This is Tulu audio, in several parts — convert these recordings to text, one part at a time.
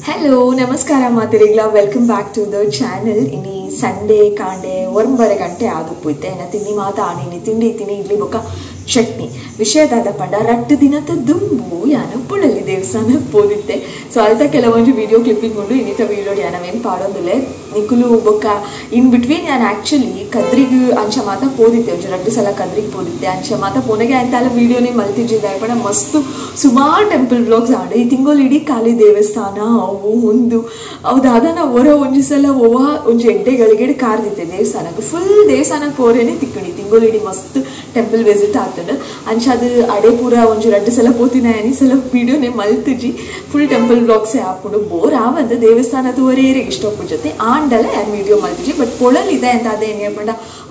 ಹಲೋ ನಮಸ್ಕಾರ ಮಾತಿರಿಗ್ಲ, welcome back to the channel. ಇನಿ ಸಂಡೇ ಕಾಂಡೆ 9 ಗಂಟೆ ಆದುಪ್ಪುತ್ತೆ. ಏನ ತಿಂಡಿ ಮಾತ ಆಣಿನಿ ತಿಂಡಿ ತಿನ್ನಿ ಇಡ್ಲಿ ಬೊಕ್ಕ ಚಟ್ನಿ. ವಿಷಯದಾದ ಪಂಡ ರಟ್ಟು ದಿನದ ದುಂಬು ಯಾನ ಪುಳಲಿ ದೇವಸ್ಥಾನಕ್ಕೆ ಪೋದಿತ್ತೆ. ಸೊ ಅಲ್ತ ಕೆಲವೊಂದು ವಿಡಿಯೋ ಕ್ಲಿಪ್ಪಿಂಗ್ ಉಂಡು. ಇನ್ನಿತ ವಿಡಿಯೋ ಯಾನವೇನು ಪಾಡೋದಿಲ್ಲ ನಿಕುಲು ಬೊಕ್ಕ ಇನ್ ಬಿಟ್ವೀನ್ ಯಾನ್ ಆ್ಯಕ್ಚುಲಿ ಕದ್ರಿಗೆ ಅಂಚ ಮಾತ ಪೋದಿತ್ತೆ. ಒಂಜಿ ರಡ್ಡು ಸಲ ಕದ್ರಿಗೆ ಪೋದಿತ್ತೆ. ಅಂಚ ಮಾತ ಪೋನಗೆ ಅಂತಾಲ ವಿಡಿಯೋನೇ ಮಲ್ತಿದ್ದಿದ್ದ ಪಂಡ ಮಸ್ತು ಸುಮಾರು ಟೆಂಪಲ್ ಬ್ಲಾಗ್ಸ್ ಆಡು. ಈ ತಿಂಗಳು ಇಡೀ ಖಾಲಿ ದೇವಸ್ಥಾನ ಅವು ಒಂದು ಅವು ದಾದಾನ ಹೊರ ಒಂಜಿ ಸಲ ಓವ ಒಂಜಿ ಎಡ್ಡೆಗಳಿಗೆ ಕಾರ್ದಿತ್ತೆ ದೇವಸ್ಥಾನಕ್ಕೆ. ಫುಲ್ ದೇವಸ್ಥಾನಕ್ಕೆ ಪೋರೇನೆ ತಿಕ್ಕಣಿ ತಿಂಗಳು ಇಡೀ ಮಸ್ತ್ ಟೆಂಪಲ್ ವಿಸಿಟ್ ಆಗ್ತದೆ. ಅಂಚ ಅದು ಅಡೆ ಪೂರ ಒಂಜಿ ರಡ್ಡು ಸಲ ಪೋತಿನ ಏನಿ ಸಲ ವಿಡಿಯೋನೇ ಮಲ್ತಿಜಿ. ಫುಲ್ ಟೆಂಪಲ್ ಬ್ಲಾಗ್ಸೇ ಹಾಕೊಂಡು ಬೋರ್ ಆವಂತ ದೇವಸ್ಥಾನ ತೋರೇರಿಗೆ ಇಷ್ಟೊಪ್ಪು ಜೊತೆ ಆಂಡಲ ಯಾನ್ ವಿಡಿಯೋ ಮಲ್ತಿಜಿ. ಬಟ್ ಪೊಳಲಿದೆ ಅಂತ ಅದೇ ಏನು ಪಂಡ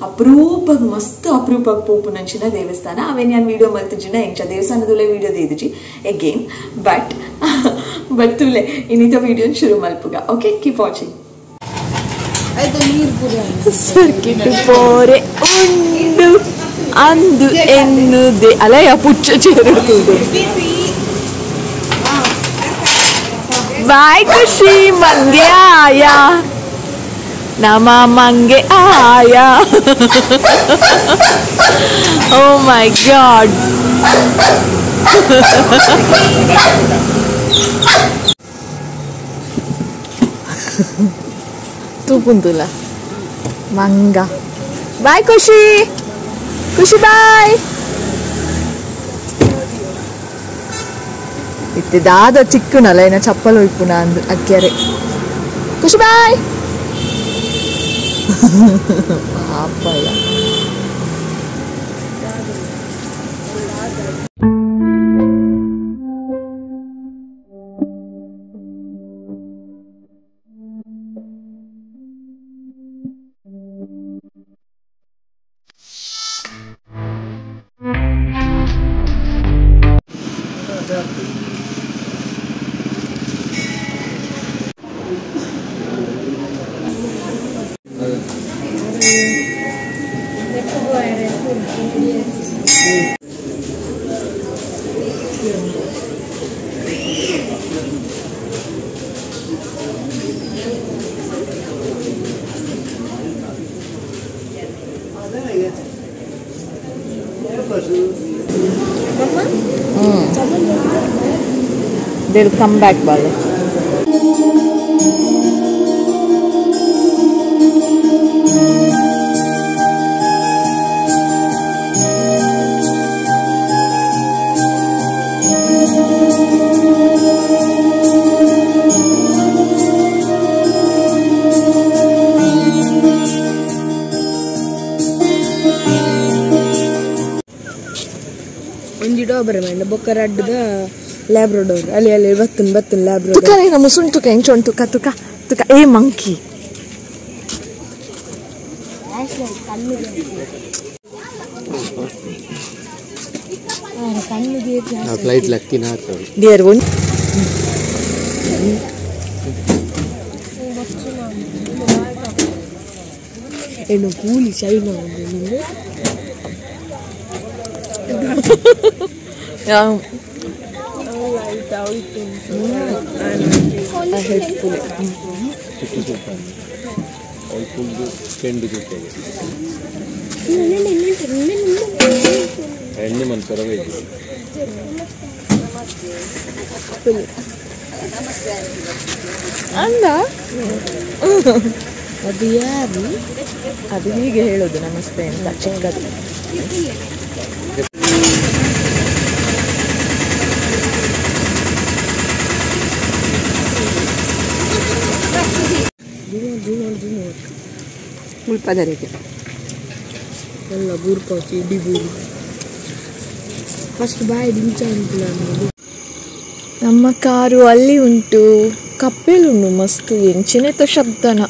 ಅಪರೂಪಕ್ಕೆ ಮಸ್ತ್ ಅಪರೂಪಕ್ಕೆ ಪೋಪುನಂಚಿನ ದೇವಸ್ಥಾನ ಅವೇನು ಯಾನ್ ವಿಡಿಯೋ ಮಲ್ತಿಜಿನ ಎಂಚ ದೇವಸ್ಥಾನದಲ್ಲೇ ವಿಡಿಯೋ ದೇದಿಜಿ ಎಗೇನ್. ಬಟ್ ಬಟ್ ತುಲೆ ಇನ್ನಿತ ವಿಡಿಯೋನ ಶುರು ಮಲ್ಪುಗ. Okay, keep watching. Circuit ಪೋರೆ ಉಂಡು ಅಂದು ಎನ್ನುದೆ ಅಲಯ ಪುಚ್ಚ ചേರುತ್ತದೆ. ಬಾಯ್ ಖುಷಿ ಮಂಗೆ ಆಯ ನಮ್ಮ ಮಂಗೆ ಆಯ. ಓ ಮೈ ಗಾಡ್. ತೂಪುಂತುಲ ಮಂಗ. ಬಾಯ್ ಖುಷಿ, ಖುಷಿ ಬಾಯ್. ಇತ್ತೆ ದಾದ ಚಿಕ್ಕನಲ್ಲ ಏನ ಚಪ್ಪಲ್ ಒಯ್ಪುನ ಅಂದ್ ಅಕ್ಕೆರೆ. Khushi bye. Papayya. They'll come back, Balu. ಒಂಜಿ ಡೋಬರ್ ಮಂಡ ಬೊಕ್ಕ ರಡ್ಡುದ ಲ್ಯಾಬ್ರಡೋರ್ ಅಲ್ಲಿ ಅಲ್ಲಿ ಬತ್ತನ್ ಬತ್ತನ್ ಲ್ಯಾಬ್ರಡೋರ್ ತುಕ ನಮ್ಮ ಸುಂಟುಕ ಎಂಚ ತುಕ ತುಕ ತುಕ ಏ ಮಂಕಿ ಫ್ಲೈಟ್ ಲಕ್ಕಿನ ಡಿಯರ್ ಒನ್ ಏನು ಕೂಲಿ ಚೈನಾ ಒಂದು ಅಂದ ಅದು ಯಾರು ಅದು ಹೀಗೆ ಹೇಳೋದು ನಮಸ್ತೆ ಅಂತ ಚಿಕ್ಕದು. ಮುಲ್ಪದರಿಗೆ ಎಲ್ಲ ಬೂರು ಪಾಚಿ ಇಡೀ ಬೂರು ಫಸ್ಟ್ ಬಾಯ್ ದಿಂಚ ಅಂತಿಲ್ಲ. ನಮ್ಮ ಕಾರು ಅಲ್ಲಿ ಉಂಟು. ಕಪ್ಪೆಲುಂಡು ಮಸ್ತ್ ಎಂಚಿನೆತ ಶಬ್ದನ.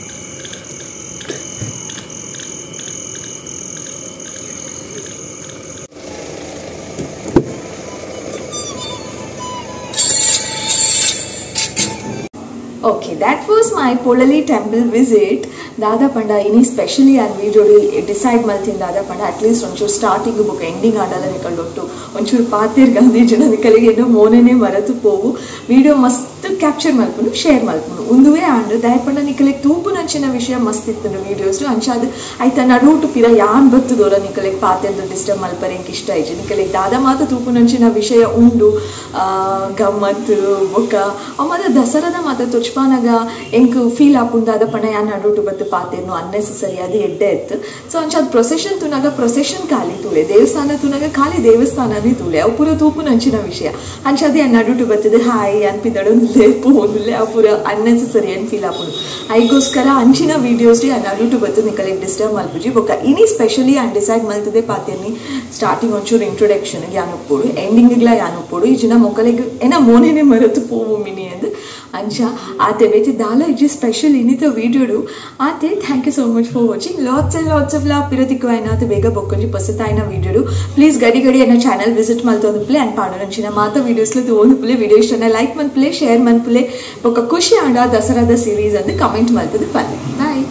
Okay, that was my Polali temple visit. Dada Panda, ini specially an video decide malthin Dada Panda at least onchur starting book ending andala nikalottu onchur paatir gandhi jana nikalige eno monene maratu povu video mast capture malpunu share malpunu unduve and daya panda nikalige ತೂಪುನಂಚಿನ ವಿಷಯ ಮಸ್ತ್ ಇತ್ತು ವಿಡಿಯೋಸ್ ಅಂಚಾದ ಐತ ನಡುಟು ಪಿರ ಯಾನ್ ಬತ್ತದೋರ ನಿಕಲೆಗ್ ಪಾತೆರ್ದು ಡಿಸ್ಟರ್ಬ್ ಮಲ್ಪರೆ ಎಂಕ್ ಇಷ್ಟ ಇಜ್ಜಿ ನಿಕಲೆಗ್ ದಾದ ಮಾತ ತೂಪುನಂಚಿನ ವಿಷಯ ಉಂಡು ಗಮ್ಮತ್ ಬೊಕ್ಕ ಅಮ್ಮದ ದಸರಾದ ಮಾತ ತೊಚ್ಪಾನಗ ಎಂಕ್ ಫೀಲ್ ಆಪುಂಡು ದಾದ ಪಂಡ ಯಾನ್ ನಡುಟು ಬತ್ತು ಪಾತೆರ್ನು ಅನ್ನೆಸೆಸರಿ ಅದು ಎಡ್ಡೆ ಇತ್ತು. ಸೊ ಅಂಚಾದ ಪ್ರೊಸೆಷನ್ ತೂನಾಗ ಪ್ರೊಸೆಷನ್ ಖಾಲಿ ತೂಲೆ ದೇವಸ್ಥಾನ ತೂನಾಗ ಖಾಲಿ ದೇವಸ್ಥಾನನೇ ತೂಲೆ ಅವು ಪೂರ ತೂಪುನಂಚಿನ ವಿಷಯ ಅಂಚಾದ ಯಾನ್ ನಡುಟು ಬತ್ತದ ಹಾಯ್ ಅನ್ಪಿದಡೊಂದುಲ್ಲೆ ಪೋಂದುಲ್ಲೆ ಅವು ಪೂರ ಅನ್ನೆಸೆಸರಿ ಅನ್ ಫೀಲ್ ಆಪುಂಡು. ಐಗೋಸ್ಕರ ಅಂಚಿನ ವಿಡಿಯೋಸ್ ಡಿ ನಡುಟು ಬತ್ತು ನಿಕಲೆಗ್ ಡಿಸ್ಟರ್ಬ್ ಮಲ್ಪುಜಿ ಬೊಕ್ಕ ಇನಿ ಸ್ಪೆಷಲಿ ಆನ್ ಡಿಸೈಡ್ ಮಲ್ತದೆ ಪಾತೆರ್ನಿ ಸ್ಟಾರ್ಟಿಂಗ್ ಒಂಚೂರು ಇಂಟ್ರೊಡಕ್ಷನ್ ಯಾನ್ ಉಪ್ಪೊಡು ಎಂಡಿಂಗ್ಲ ಯಾನ್ ಉಪ್ಪೊಡು ಈ ಜನ ಮೊಕಲೆಗ್ ಏನ ಮೋನೆನೆ ಮರತು ಪೋವು ಮಿನಿ ಅಂದ್ ಅಂಚ ಆತೆ ಬೇತಿ ದಾಲ ಇಜ್ಜಿ ಸ್ಪೆಷಲ್ ಇನ್ನಿತ ವಿಡಿಯೋಡು ಆತೆ. Thank you so much for watching. Lots and lots of love ಪಿರತಿಕ್ಕು ಆತೆ ಬೇಗ ಬೊಕ್ಕೊಂಜಿ ಪೊಸತಾಯಿನ ವಿಡಿಯೋಡು ಪ್ಲೀಸ್ ಗಡಿ ಗಡಿ ಎನ್ನ ಚಾನಲ್ ವಿಸಿಟ್ ಮಲ್ತೊಂದು ಪ್ಲೇ ಅಂಡ್ ಪಾಡೋನಂಚಿನ ಮಾತ ವಿಡಿಯೋಸ್ಲ ತೂವೊಂದು ಪ್ಲೇ ವಿಡಿಯೋ ಇಷ್ಟನ ಲೈಕ್ ಮನ್ಪುಲೆ ಶೇರ್ ಮನ್ಪುಲೆ ಬೊಕ್ಕ ಖುಷಿ ಆಂಡ ದಸರಾದ ಸೀರೀಸ್ ಅಂದ್ ಕಮೆಂಟ್ ಮಲ್ತದೆ ಪನ್ಲೆ. ಬಾಯ್.